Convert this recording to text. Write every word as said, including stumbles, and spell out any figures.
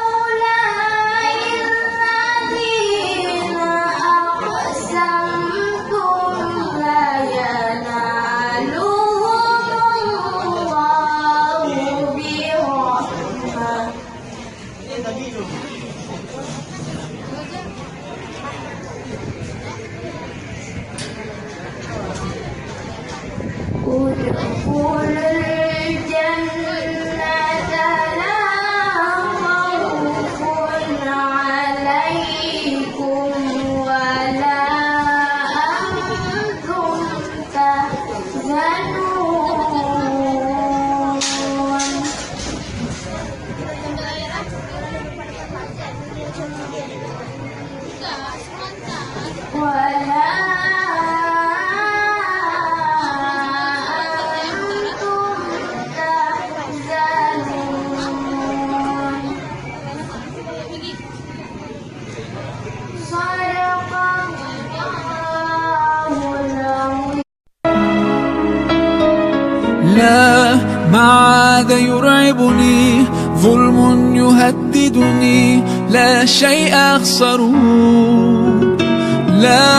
أهؤلاء الذين أقسمتم لا ينالهم الله برحمة. ادخلوا الجنة لا خوف عليكم ولا أنتم تحزنون. ولا أنتم تحزنون. صدق الله العظيم. لا، ما عاد يرعبني ظلم يهددني، لا شيء أخسره، لا.